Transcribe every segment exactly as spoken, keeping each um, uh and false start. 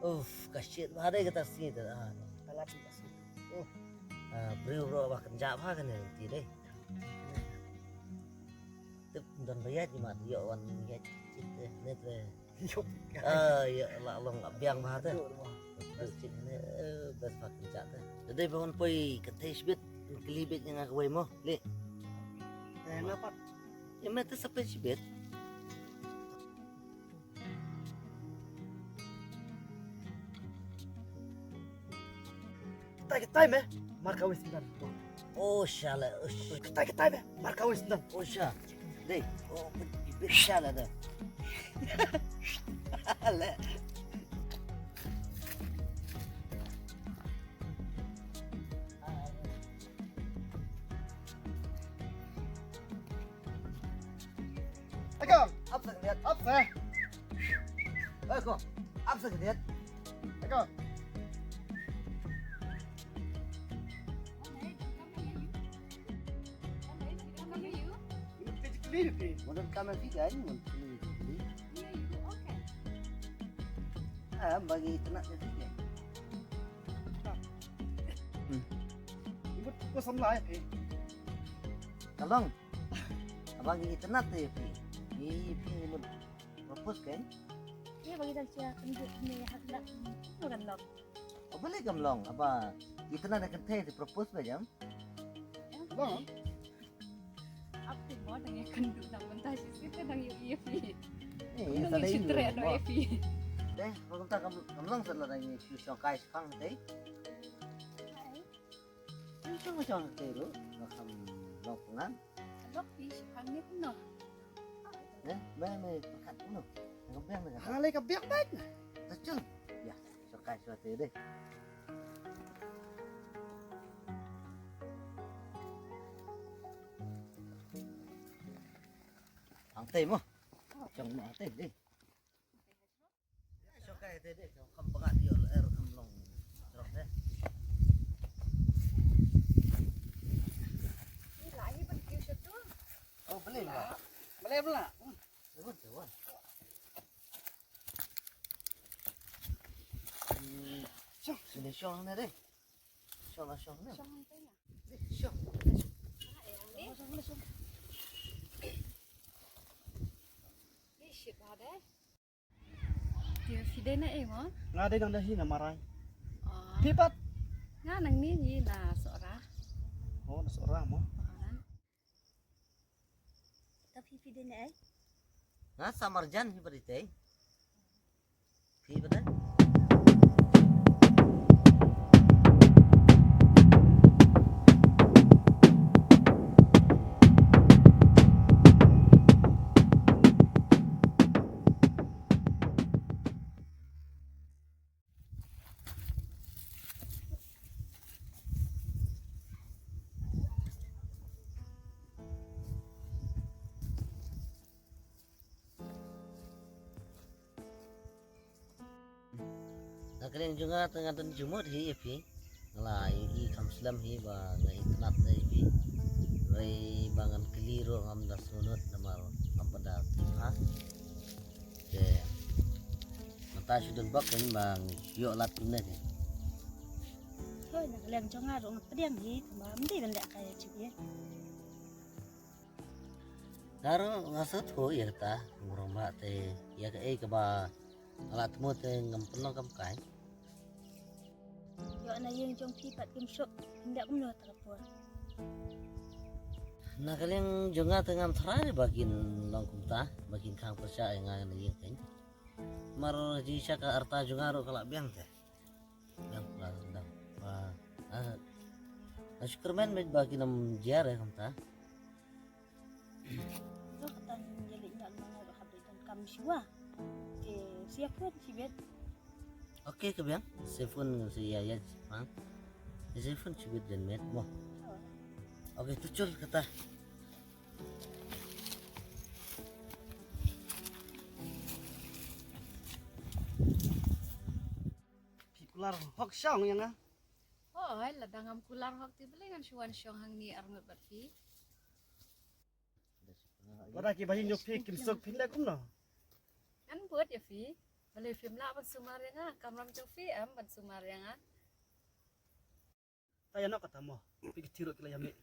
Uf, ka shit bha dei kata sngi te. Ah, ka la ki ka sngi. Oh. Ah, briew bro ba kan ja bha kane ti dei. Tip don ba ya ji ma yo wan ya ji te ne te. Yo. Ah, ya la long biang bha te. Yo, mo. Best shit ne, eh, best bha kan ja te. Te dei ba wan poi ka te shibit, kli bit nga ka wei mo. Le. Eh, na pat. Ya me te sa pe shibit. Kitai kitai me, marka wis ndan. Oh, shala, ush. Kitai kitai me, marka wis ndan. Oh, sha. Dei, oh, bit shala da. Le. Eko, ap sa kadiat, ap sa. Eko, ap sa kadiat. Eko. Physically, okay. Modern kamera physically, modern physically. Ah, bagi kena physically. Hmm. Ibut ko samla ya, eh. Kalong. Abang ini tenat ya, Pi. Ini Pi ini mut propose kan? Iya, bagi dan sia kena ni hak dah. Bukan long. Apa lagi kam long? Apa? Ini tenat akan teh di propose ba jam? Long. Apa mau dengan kendu nak mentah sih kita nang yu iya, Pi. Eh, ini salah ini. Deh, kalau tak kam long salah nang yu shong kai shong te. Shong shong te ru, ngam long pengan. Lok pi shong ni pun no. Eh, mai mai pakat pun no. Ngam biang ni. Halai ka biang baik na. Tachul. Ya, shong kai shong te deh. Ang te mo. Shong mo ang te deh. Shokai te de, kam pagat yo er kam long. Rok de. Ni la hi ban kiu shatu. Oh, beli lah. Beli bela. Sebut tu wan. Shong, sini shong ni de. Shong lah shong ni. Shong ni. Shong. Ah, yang ni. Shong, shong, shong. Ni shit ba de. Phi dei na ei mo? Nga dei nang da hi na marai. Oh. Phi pat? Nga nang ni hi na Sohra. Oh, na Sohra mo. Sohra. Ta phi phi dei na ei? Nga sa marjan hi bari tei. Phi bada? Na ka liang jong nga te nga don jingmut hi ïa phi. Nga la ïohi kham slem hi ba nga itynnad ïa phi. Hynrei ba ngan kylli ruh ngam da sngewnud namar ngam pat da tip ha. Te mynta shu don bok kein ba ngan ïoh lad kumne kein. Hoi, na ka liang jong nga ruh nga pdiang hi, tangba ym dei ban leh kai ïa jong phi. Nga ruh nga sngewthuh ïa kata, kumba te ïa kaei kaba nga la thmu te ngam pynlong kam kai. Ïoh na ïing jong phi pat kim suk, ym leh kumno ta ka por. Na ka liang jong nga te ngam tharai ba kin long kumta, ba kin khang pyrshah ïa nga na ïing kein. Mar jingshisha ka rta jong nga ruh ka la biang te. Biang ka la dang. Ba, ah, ah, shu kyrmen beit ba kin ym jia re kumta. Ruh kata ngi leh ïa nga ruh hap dei donkam shuwa. Te sia phone shibit. Okay ka biang, sia phone ngam sia ïa ïa shipang. Sia phone shibit jan met mo. Oh. Okay, to chul kata. Phi kular hok shong ïa nga. Hooid, lada ngam kular hok te balei ngan shu wan shong hangne arngut bad phi. Lada ki bahaïing jong phi kim suk phin leh kumno? Ngan bud ïa phi. Balei phim lah ban sumar ïa nga? Kamram jong phi em ban sumar ïa nga. Ta ïa noh kata mo. Phi ki thiro ki la ïa mih.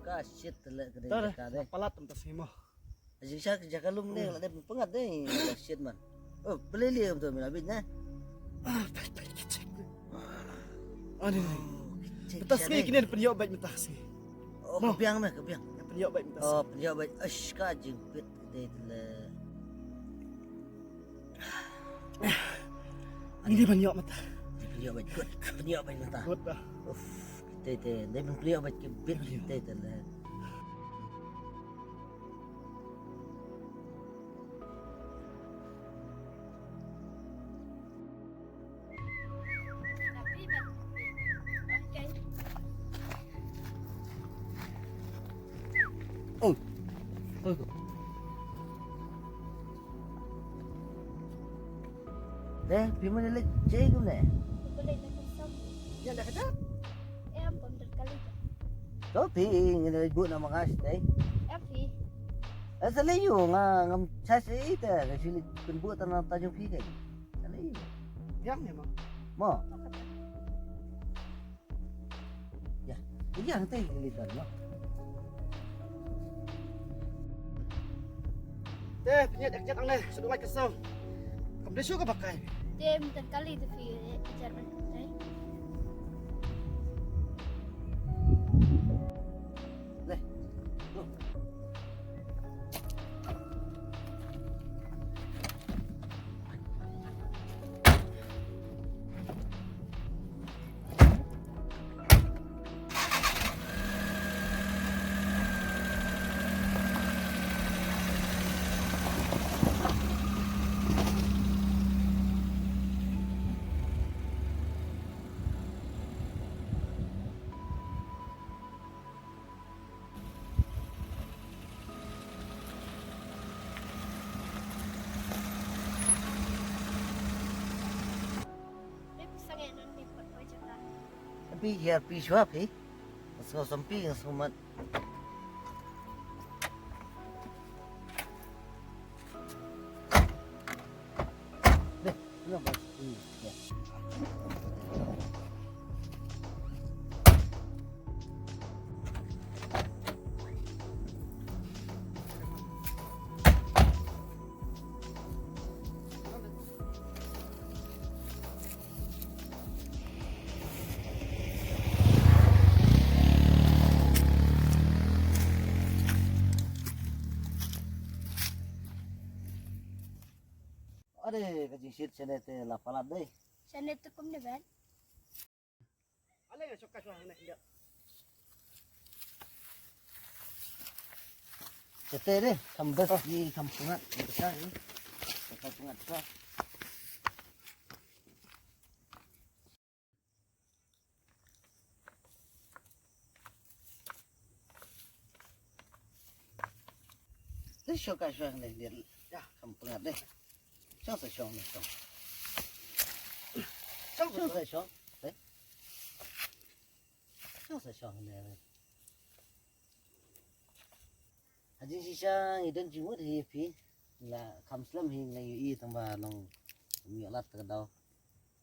Ka shit te leh ka dei. Tara, ka dei. Palat tam ta simo. Jing sha jaka lum ne la dep pengat dei. Shit man. Oh, beli li em tu mina bit ne. Ah, pai pai kicik. Ani ni. Petas ngi kini penyo baik metas ngi. Oh, kebiang meh, kebiang. Penyo baik metas. Oh, penyo baik. Ash ka jing bit dei le. Ini penyo mata. Penyo baik. Good. Penyo baik mata. Good dah. Uff, dei dei, dei penyo baik ke bit dei dei le. Oh. Deh, phi mane leit jai kumne? Phi leit na ka sam. Ïa da kata? Em, pom ter kali. To phi ngin leit buh na mangas dei. Em phi. Eh, sa leit ïu nga ngam chas ei te, ka shu leit pynbuh ta na ta jong phi kai. Sa leit ïu. Biang ne mo? Mo. To kata. Ïa, ïa, hangtei ki litan, no. Te, pynïaid ïa ka jait angne, shu duk lait ka saw. Kam dei shuh kaba kai. Te, mynta kali te phi, eh, jar ban, eh. Le. Go. Phi hiar phi shuwa phi. Nga sngew sampi, nga sngew mat. Deh, kenapa? Hmm, ya. Ade, ka jingshit shane te la palat dei. Shane te kumne ban? Ale nga shoka shwa hane ya. Te te de, kam bes ni kam sungat, ni ka ni. Kam sungat shwa. Te shoka shwa hane ya. Ya, kam pengat de. Shong sa shong ne shong. Shong sa shong. Eh? Shong sa shong ne. Ha jingshisha ngi don jingmut hi phi. La kham slem hi ngi la ïohi tang ba long ym ïoh lad ka daw.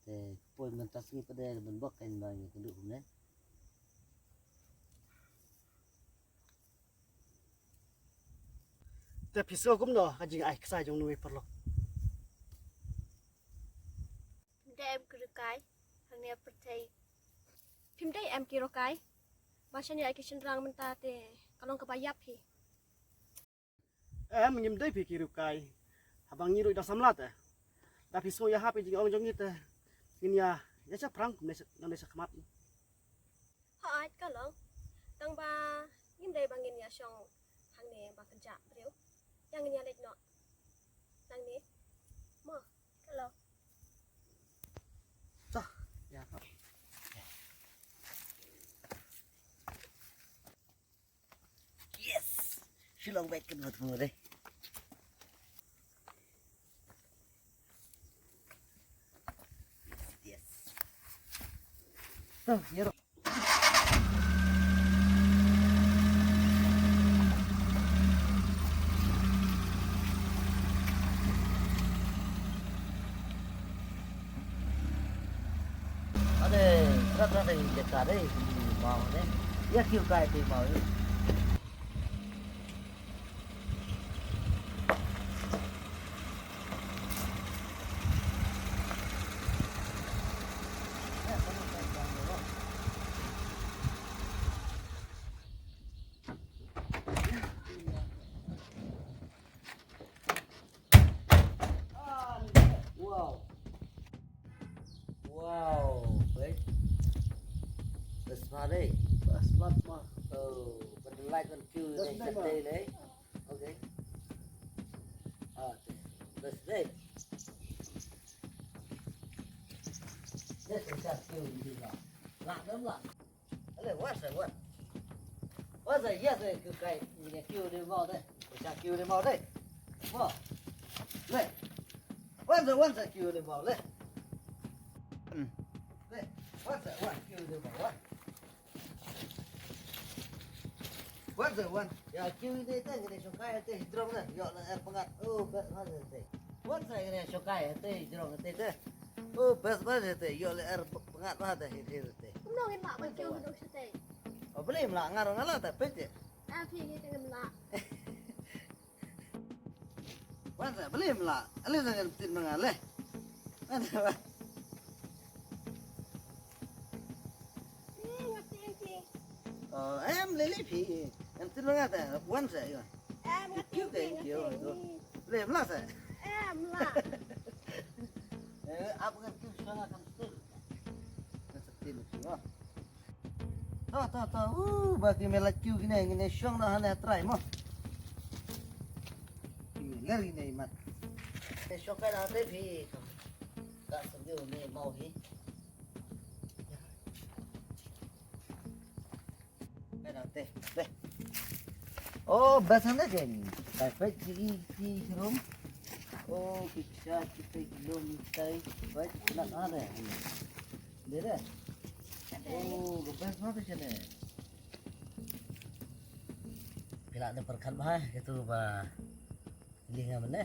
Te poi mynta sngi pat de ban bok kan ba ngi kynduh kumne. Te phi sngew kumno ka jingai ksai jong nui paralok? Phim dei em ki rokai hangne pyrthei. Phim dei em ki rokai. Ba shane ïa ki shynrang mynta te ka long kaba ïap hi. Em, ngim dei phi ki rokai. Haba ngi ruh da samla te. Da phi sngew ïahap ïa jingong jong ngi te. Ngin ïa Ïa shaphrang kumne sha, nangne shakhmat. Hooid, ka long. Tang ba ngim dei ba ngin ïa shong hangne ba kynjah briew. Ïa ngin ïa leit noh nangne. Mo, ka long. Sa, ïa ka. Yes. Shu long bad kan mat mo de. Yes. Tuh, ïa ro. Ade, rat rat ïa ka de, mau ne. Ïa kiew kai te mau. Wow. Wow, wait. Best part, eh? Best part, ma. Oh, but the light on cue. That's nice, ma. Okay. Ah, best, eh? Yes, yes, yes, yes, yes. Lah, dah lah. Ale, wan sa, wan. Wan sa, yes, eh, kiew kai, ngin ïa kiew de mo de. Sa kiew de mo de. Mo. Le. Wan sa, wan sa kiew de mo, le. Hmm. Le. Wan sa, wan kiew de mo, wan. Wan sa, wan. Ïa kiew de te, ngin ïa shong kai te, hidrong na. Ïoh la er pyngat. Oh, best, wan sa te. Wan sa ngin ïa shong kai te, hidrong te te. Oh, best, wan sa te. Ïoh la er pyngat, wan te, hir, hir te. Kumno ngin lah ban kiew hidrong shatei? Oh, balei ym lah, nga ruh nga lah te, peit te. Ah, phi ngi te ngim lah. Wan sa, balei ym lah? Ale sa ngan tin ma nga le. Wan sa, wan. Eh, nga tin phi. Oh, em, lei lei phi. Ngan tin ma nga te, wan sa, ïa. Em, nga tin phi, nga tin phi. Balei ym lah sa? Em, lah. Eh, ap ngan tin ma nga kan tin. Ngan sa tin ma phi, oh. To, to, to. Uh, ba ki me la kiew kine, ngin ïa shong noh hangne ha trai mo. Ki me ler kine i mat. Te shong kai na te phi. Ka sngewbha ne mau hi. Kai na te. Be. Oh, best hangne ken. Kai peit ki i ki rum. Oh, ki cha ki peit ki lum kai. Peit na hangne. Dei de. Oh, ka best ma ka shane. Phi lah da pyrkhat bha, katu ba lih nga mynne.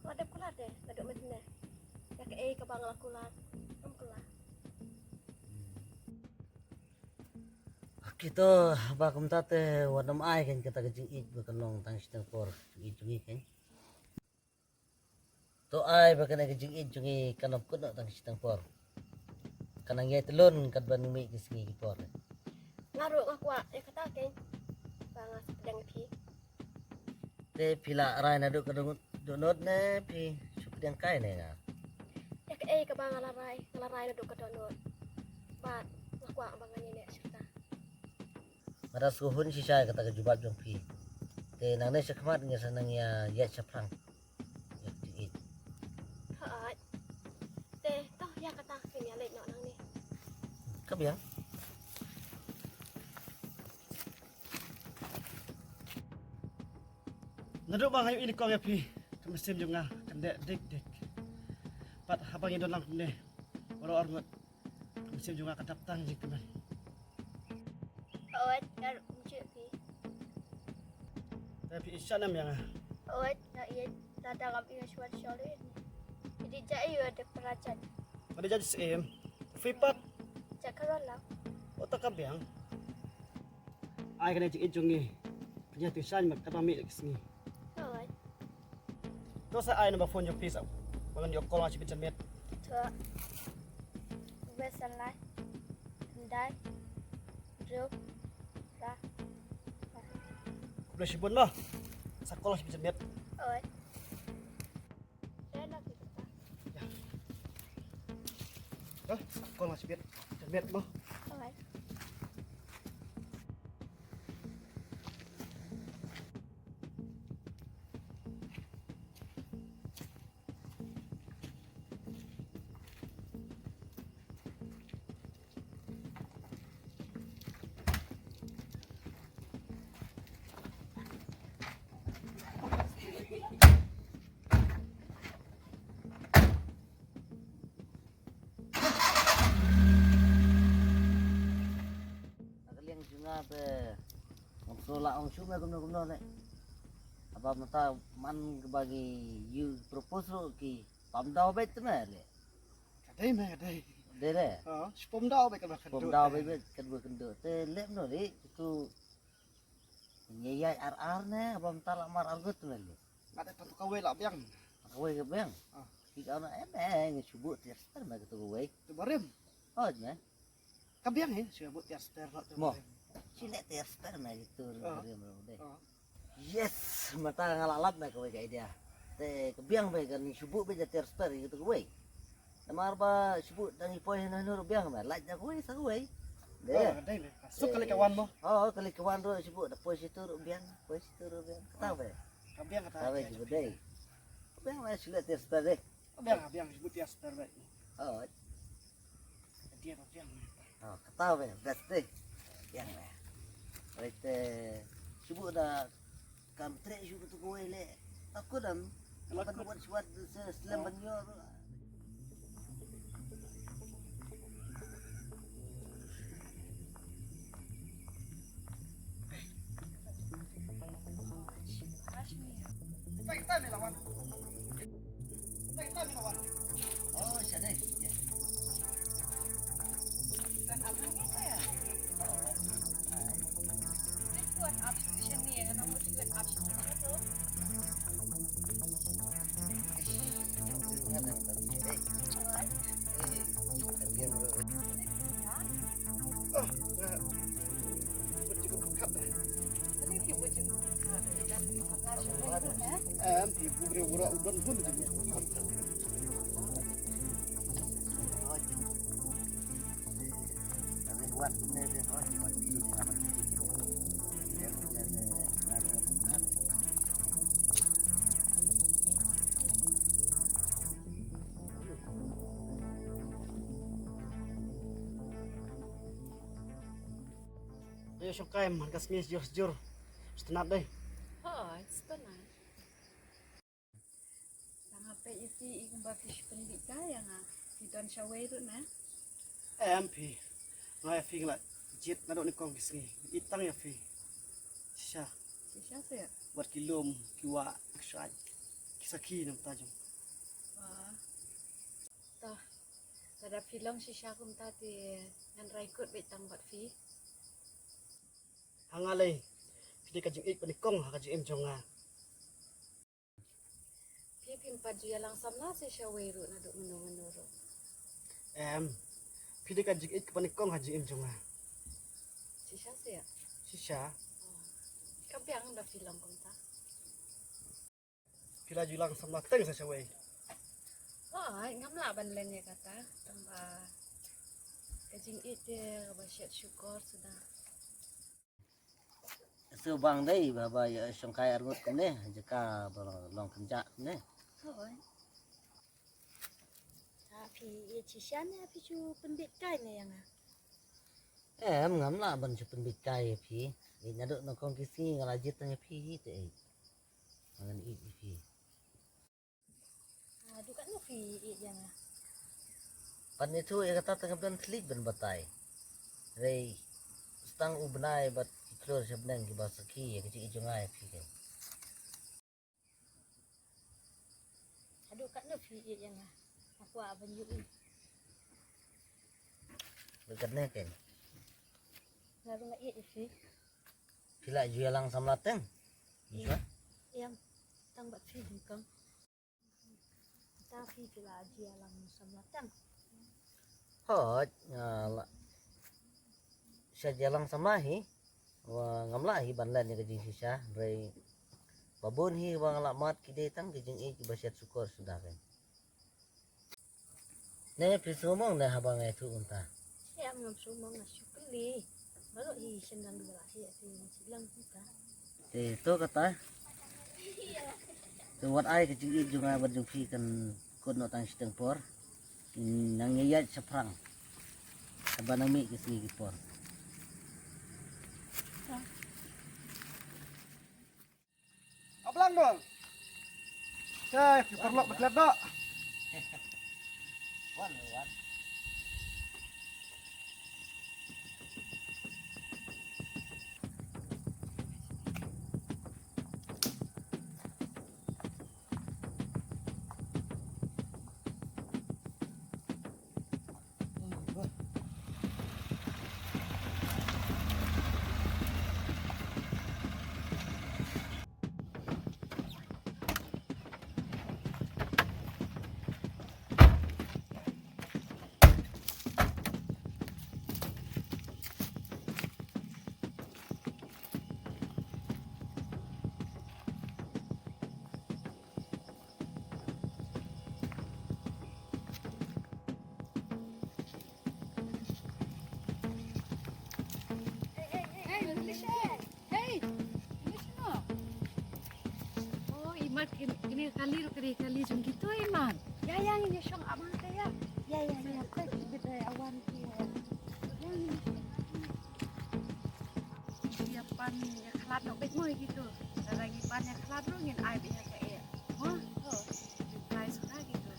Wat dep kular de, naduh mynne. Ïa kaei kaba nga la kular, ngam kular. Kito ba kumta te wat nym ai kein kata ka jingïeit ba kan long tang shiteng por, jingïeit jong ngi kein. To ai ba kane ka jingïeit jong ngi kan ym kut noh tang shiteng por. Kan nang ïai tylun katba nang mih ki sngi ki por. Nga ruh nga kwah ïa kata kein. Ba nga shu pdiang ïa phi. Te phi la rai naduh ka dohnud, dohnud ne phi shu pdiang kai ne nga? Ïa kaei kaba nga la rai, nga la rai naduh ka dohnud. Bad nga kwah ba ngan ïaineh shuh kata. Nga da sngewhun shisha ïa kata ka jubab jong phi. Te nangne shakhmat ngi sa nang ïa ïaid shaphrang. Ïa ka jingïeit. Hooid. Te to ïa kata ngin ïa leit noh nangne. Ka biang. Naduh ba nga ïohi nyngkong ïa phi, ka mynsiem jong nga kan deh dik dik. Bad haba ngi don lang kumne baroh arngut, ka mynsiem jong nga ka dap tang jingkmen. Hooid, nga ruh kumjuh phi. Te phi ïeit shibun ïa nga? Hooid, nga ïeit. Lada ngam ïeit shuwa shuwa ruh ïeit. Phi dei jait ïa u dei para jait? Nga dei jait syiem. Phi pat? Jait ka ron lang. Uta ka biang. Ai kane jingïeit jong ngi. Pynïaid tyngshaiñ bad katba mih ki sngi. Hooid. To sa ai number phone jong phi sa ba ngan ïoh call ha shi bynta miet. To. Wei san lai, khyndai, hynriew, phra, phra. Khublei shibun mo. Sa call ha shi bynta miet. Hooid. Te na phi kata. Ïa. Kol nga shibit. Shibit mo. Alright. Na ka liang jong nga te ngam sngewlah ong shuh me kumno kumno ne. Haba mynta man kaba ngi ïa propose ruh ki pom daw beit te me le. Ka dei me ka dei. Dei le. Ha, shi pom daw beit kaba kynduh. Pom daw beit beit kaba kynduh. Te leh kumno le tu. Ngi ïaid ar ar ne, haba mynta la mar ar gut ne. Nga dei tang tu kawei la biang. Kawei ka biang. Ah. Ki ka na em eh ngi shu buh tiar sper me ka tu kawei. Tu barim. Oh, ne. Ka biang hi, shu buh tiar sper la tu barim. Shi leh tiar sper me ka tu barim ro dei. Ah. Yes, mynta nga la lap me kawei ka idea. Te ka biang me ka ngi shu buh be tiar sper ka tu kawei. Namar ba shu buh dang ïa poi hynrei ruh biang me, lait da kawei sa kawei. Dei. Oh, dei le. Suk kali ka wan mo. Oh, kali ka wan ruh shu buh da poi situ ruh biang, poi situ ruh biang. Kata be. Ka biang kata. Kata be shu buh dei. Ka biang me shu leh tiar sper dei. Ka biang, ka biang shu buh tiar sper be. Oh. Ka biang, ka biang. Oh, kata be best dei. Biang me. Right, eh, shu buh da Kam treh shuh katu kawei leh. Takut am. Takut. Ban wat shuwa se slem ban ïoh. Kita, kita ni lawan. Oh, siya dai. Ayo shongkai man ka sngi jur jur. Sitenat deh. Hoi, sitenat. Tang hapdeng ïa phi i kumba phi shu pynbit kai ïa nga. Phi don shawei ruh na? Em phi. Nga ïa phi nga la jied naduh nyngkong ki sngi. Ïeit tang ïa phi. Shisha. Shisha seh? Wat ki lum, ki wah, ki shuwa, ki sakhi namar ta jong. Wah. Toh. Lada phi long shisha kumta te ngan rai kut beit tang bad phi. Ha nga lei. Phi dei ka jingïeit ba nyngkong ha ka jingim jong nga. Phi phim pat ju ïalang samla shisha wei ruh naduh mynno mynno ruh. Em. Phi dei ka jingïeit kaba nyngkong ha jingim jong nga. Shisha seh? Shisha. Oh. Ka biang da phi long kumta. Phi la ju lang samla teng sa shawei. Oh, ngam lah ban len ïa kata. Tang ba ka jingïeit te kaba shet shukor suda. Shu bang dei ba ba ïa shongkai arngut kumne, jaka ba long kynjah kumne. Hoi. Ha phi ïa shisha ne phi shu pynbit kai ne ïa nga? Em, ngam lah ban shu pynbit kai ïa phi. Ïa naduh nyngkong ki sngi nga la jied tang ïa phi hi te. Nga ngan ïeit ïa phi. Haduh katno phi ïeit ïa nga? Pat ïathuh ïa kata te ngam don thylliej ban batai. Hynrei tang u bnai bad ki khlur sha bneng kiba sakhi ïa ka jingïeit jong nga ïa phi keiñ. Haduh katno phi ïeit ïa nga? Nga kwah ban ïohi. Bad katne keiñ. Nga ruh nga ïeit ïa phi. Phi la ju ïalang samla teng? Ïa. Ïa. Tang bad phi nyngkong. Tang phi phi la ju ïalang samla teng. Hooid, nga la shu ïalang samla hi. Wa ngam lah hi ban len ïa ka jingshisha, hynrei ba bun hi ba nga la mad ki dei tang ki jingïeit kiba shet shukor suda keiñ. Ne phi sumong ne haba ngai tu unta. Ïa ngam sumong nga sukli. Baru hi sendang dua lah hi aku ni silang kita. Te to kata. Te wat ai ka jingïeit jong nga bad jong phi kan kut noh tang shiteng por. Nang ïa ïaid shaphrang. Haba nang mih ki sngi ki por. Ablang dong. Cai, ki paralok ba klet doh. Wan, wan. Hey, Malaysia. Hey, Malaysia. Oh, Imat, kini, kini kali, kini kali jong kita, Imat. Ya, ya, ini syong abang saya. Ya, ya, ya. Saya kita awan dia. Ya, ini syong. Ïa pan ïa khlad noh beit mo ïa kito. Lada ngi pan ïa khlad ruh ngin ai beit ïa ka eh. Mo? Ngi kai suda kito.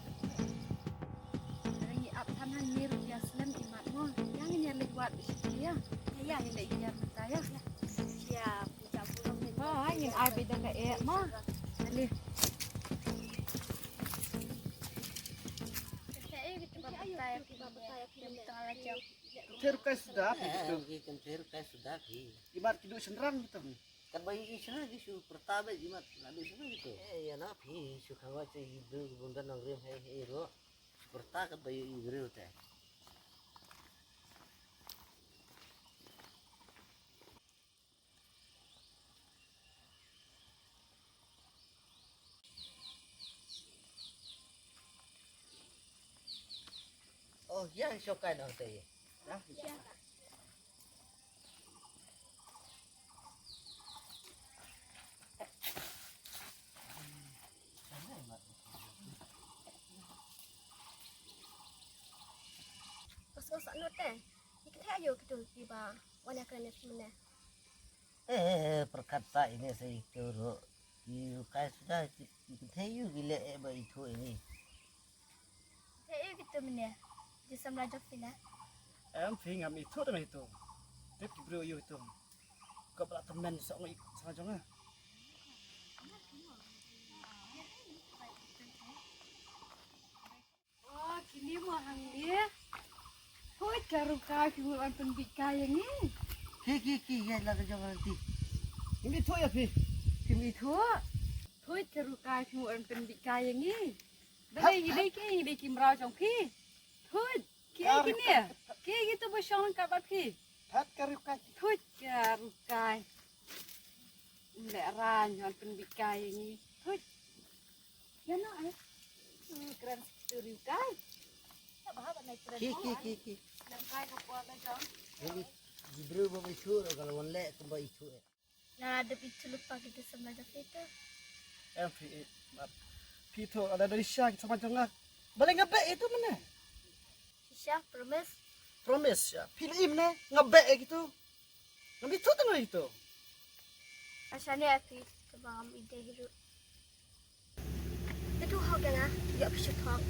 Lada ngi ap than hangne ruh ïa slem Imat mo. Ïa ngin ïa leit wad beit sha ki ïa. Ïa, ïa ngin leit ïa mynta ïa. Ïa puja burung ni. Mo, ngin ai beit ïa ka eh mo. Ale. Ka eh kita ba batai ïa ki. Kan ther kai suda phi kito. Em, ki kan ther kai suda phi. Imat ki duh shynrang kito. Katba ïohi shynrang ki shu pyrta beit, imat la duh shynrang kito. Eh, ïa na phi shu khang wai shu i briew ki bym don nongrim hei hei ruh. Shu pyrta katba ïohi briew te. Oh, ïa, shokai nang te. Ïa. Pas ko sa no te. Ki kynthei aïu kito kiba wan ïakren ïa phi mynne? Eh, eh, eh, pyrkhat sa ine sa ito ruh. Ki rukai suda ki, ki kynthei aïu ki leh eh ba ithuh ine. Kynthei aïu kito mynne? Ki samla jong phi ne? Em phi, ngam ithuh tang ito. Tip ki briew aïu ito. Ko ba la tymmen sa ong i samla jong nga. Oh, kine mo hangne. Hooid ka rukai, phi mut ban pynbit kai ïa ngi. Ki, ki, ki, ïa la ka jong aunty. Ngi ithuh ïa phi. Kim ithuh. Hooid ka rukai, phi mut ban pynbit kai ïa ngi. Balei ngi dei ki, ngi dei ki mraw jong phi. Hooid. Ki ei kine? Ki ei kito ba shong ryngkat bad phi? That ka rukai. Thuid ka rukai. Lehrain ban pynbit kai ïa ngi. Thuid. Ïa no ai. Hmm, kren sa kito rukai. Ki, ki, ki, ki. Lem kai ka por ka jong. Ki briew ba ithuh ruh ka la wan leh kumba ithuh eh. Nga dep ithuh lypa kito samla jong phi to. Em phi, eh, map. Phi to, ada dari sha kito samla jong nga. Balei nga beh ito mynne? Shisha, promise? Promise sha. Phi la im ne, nga beh ito. Ngam ithuh tang ito. Asha ne phi, kaba ngam ide hiru. Phi tu hok ïa nga, ïoh phi shu thok.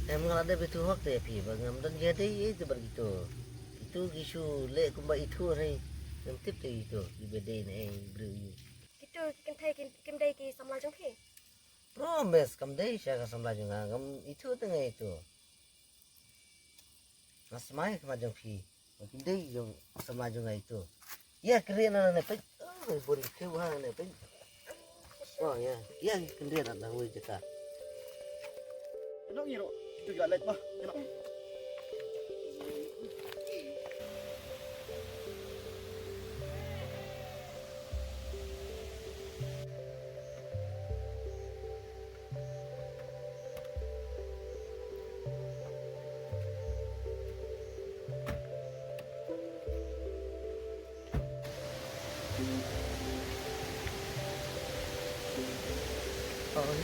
Em nga la dep ithuh hok te ïa phi, ba ngam don ïa dei ïa ito bad kito. Kito ki shu leh kumba ithuh hei. Ngam tip te ito, kiba dei ne ei briew ïa. Kito ki kynthei kim, kim dei ki samla jong phi? Promise kam dei sha ka samla jong nga, ngam ithuh te nga ito. Nga smai khmat jong phi. Ba kim dei jong samla jong nga ito. Ïa kynriah na ne peit. Oh, bun khiew ha ne peit. Oh, ïa. Ïa kynriah na dang wei jaka. Ino ngi ro. Itu juga lek bah. Ino.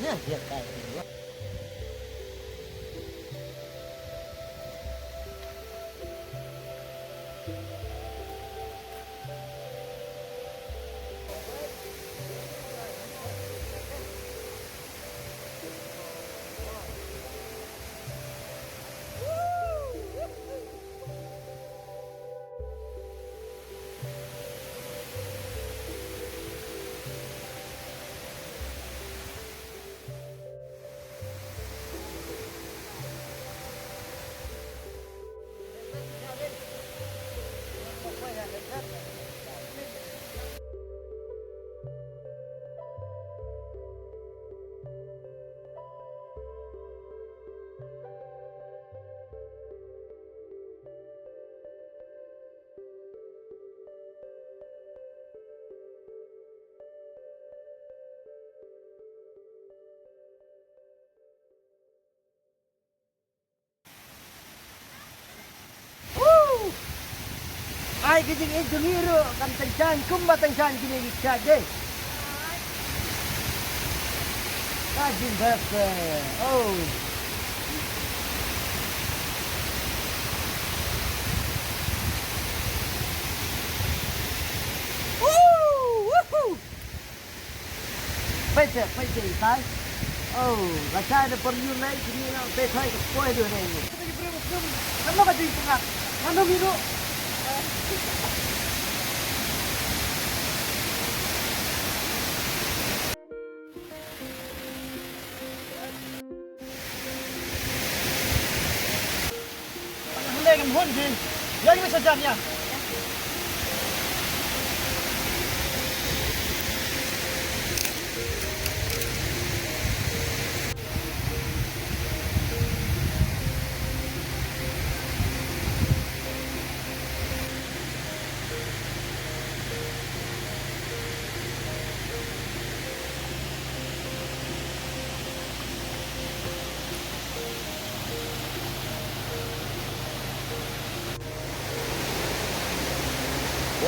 Ya, ya, kai. Woo! Ai ka jingïeit jong ngi ruh kan tyngshaiñ kumba tyngshaiñ kine ki kshaid de. Ka jingbha. Oh. Woo! Woohoo! Peit te, peit te, itai. Oh, la shai da por ïu lei, kine na, peit te, ka poi du ne. Ka no ka jingpyngngad, ka no mi ruh. Hynrei ngam hun hi. Ïa ngi sa jan ïa.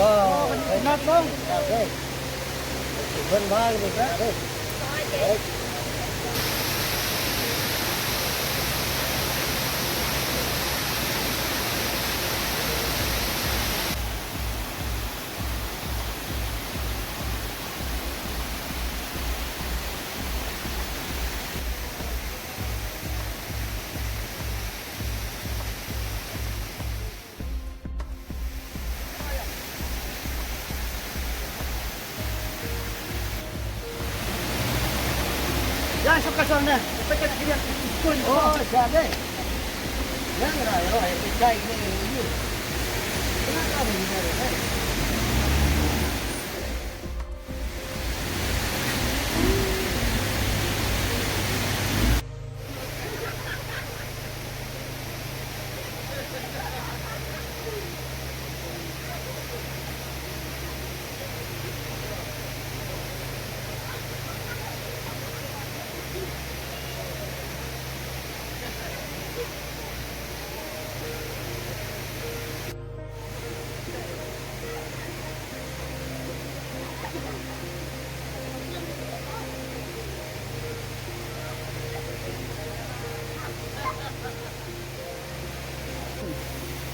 Wow, nat bang. Okay. Ban bang ni ka. Okay. Ïa, shong ka shong ne. Peit ka kyndiat. Oh, shong ne. Ïa, ngi ra, ïa, ïa, ïa, ïa, ïa. Ïa, ka ni ne, ïa.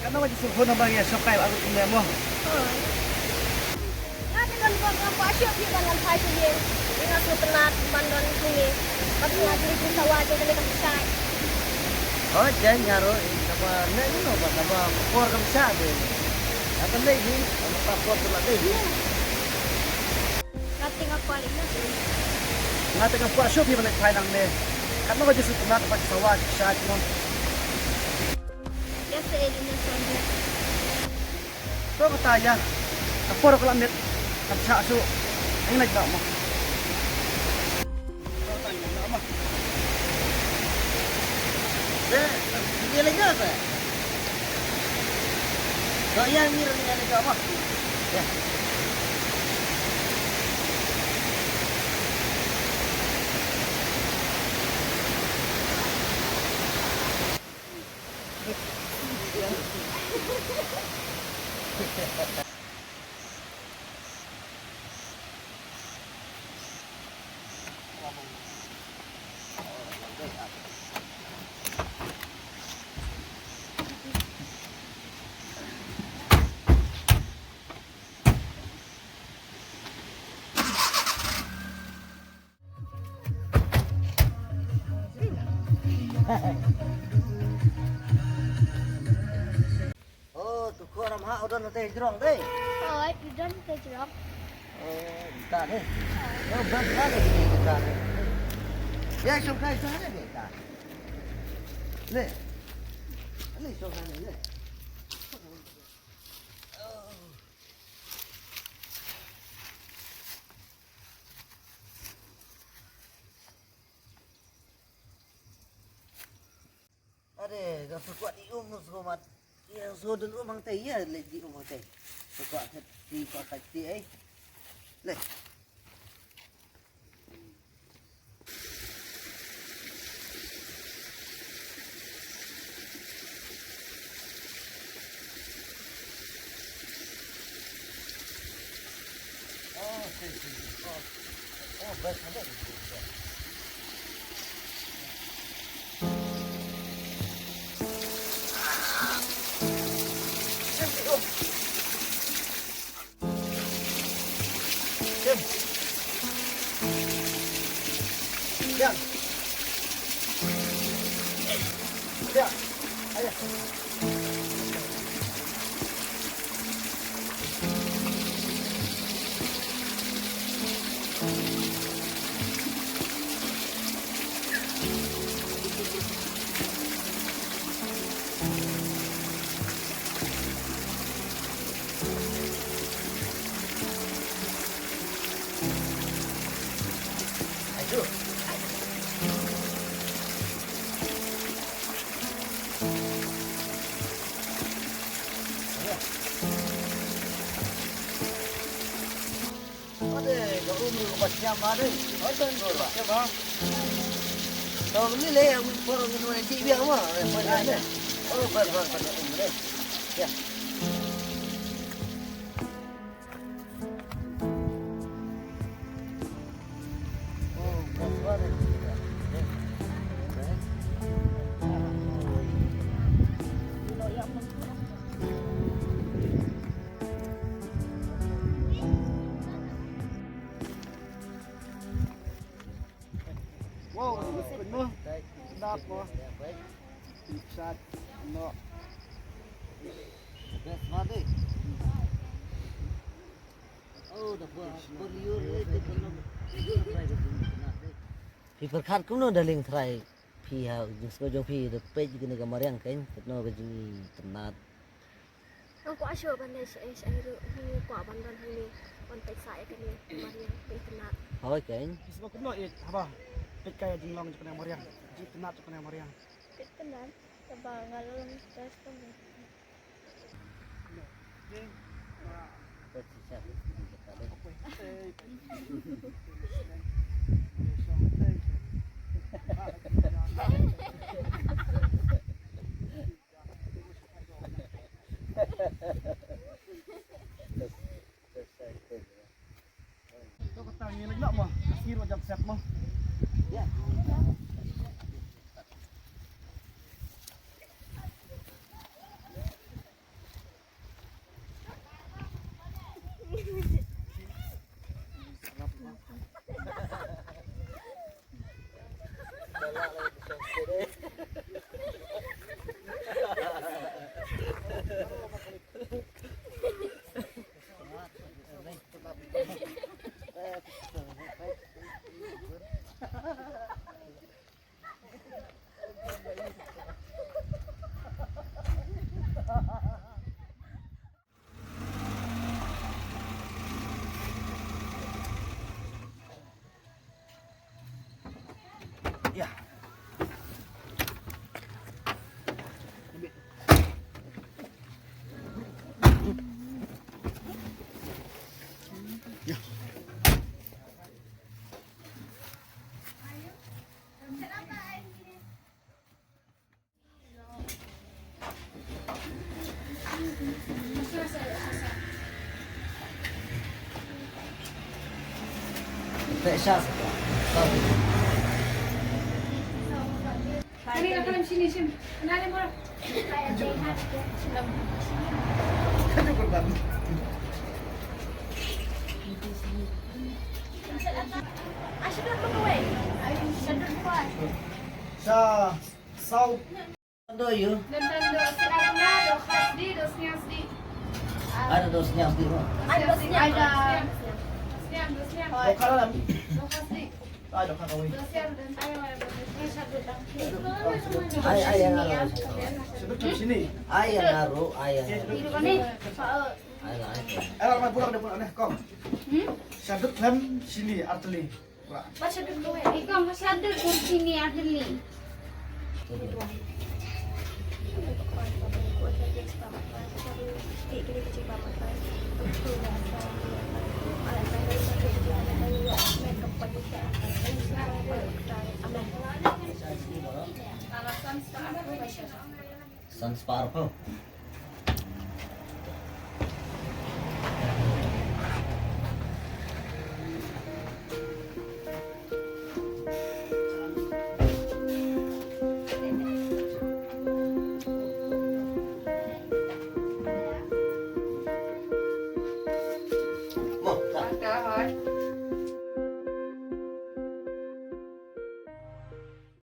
Katno ka jingsngewkhia naba ngi ïa shoh kai ba arngut kumne mo? Nga te don bor nga kwah shuh phi ban wan phai sha ïing. Nga sngewtynnat ban don hangne. Bad nga ju ri jingsawa jong kane ka pyrthai. Hooid, jan nga ruh, eh, kaba ne no ba kaba por kam shah de. Kaba ne hi, kaba ka por tu la de. Nga te nga kwah ri na. Nga te nga kwah shuh phi ban leit phai nangne. Katno ka jingsngewtynnat kaba sawa shisha jingmut. Ïa se ïa jingmut shuh. To kata ïa. Ka por ka la miet. Kam shah shuh. Ai nai ba mo. Eh, ni lagi apa? Kau yang ni lagi apa? Ya. Don te jrong dei. Oi, i don te jrong. Oh, ta dei. Oh, ban ka dei ta dei. Ya, shong kai ta dei ta. Le. Le shong kai le. Are, da sa kwah di um no sa mat. Ïa, sa don um hangtai ïa, leit di um hangtai. Sa kwah khat di kwah khat di ai. Le. Oh, thank you. Oh, oh, best, best. Tim. Tim. Tim. Ayo. Ade, ka um ruh ka siam ade. Oh, ton ruh ka siam, ha. Tau ni le, ang por ngi nuan ji biang ma. Oh, bar, bar, bar, um, le. Ya. Oh, bar, bar, bar. Wow, penuh. Sedap, wah. Chat, no. Best banget. Oh, dah buat, buat liur, eh, dia pernah. Phi pyrkhat kumno da lyngtrai phi ha jingsngew jong phi da peit kane ka mariang kein, kumno ka jingitynnat. Nga kwah shuh ban leit shaei shaei ruh, nga kwah ban don hangne ban peit sa ïa kane mariang, peit itynnat. Hooid kein. Phi sngewbha kumno ïa haba peit ka ïa jinglong jong kane mariang, jingitynnat jong kane mariang. Peit itynnat, haba nga la long stress kumne. To kata ngi leit noh mo, ka sngi ruh jam sep mo. Ya. Sa, saw. Don tang do sngap nga, do khas di, do sngap di. Ada dos nyam di. Ada dos nyam. Ada. Dos nyam, dos nyam. Oh, kalau lam. Dos nyam. Ai, dohkha kawei. Ai, ai, ïa nga ruh. Shadut khlem shini. Ai, ïa nga ruh, ai, ïa nga ruh. Ai, la, ai. Ai, la, ma burak deh, burak deh, kong. Hmm? Shadut khlem shini, artylli. Burak. Ba shadut kawei. Eh, kong, ba shadut khlem shini, artylli. San spah arphew.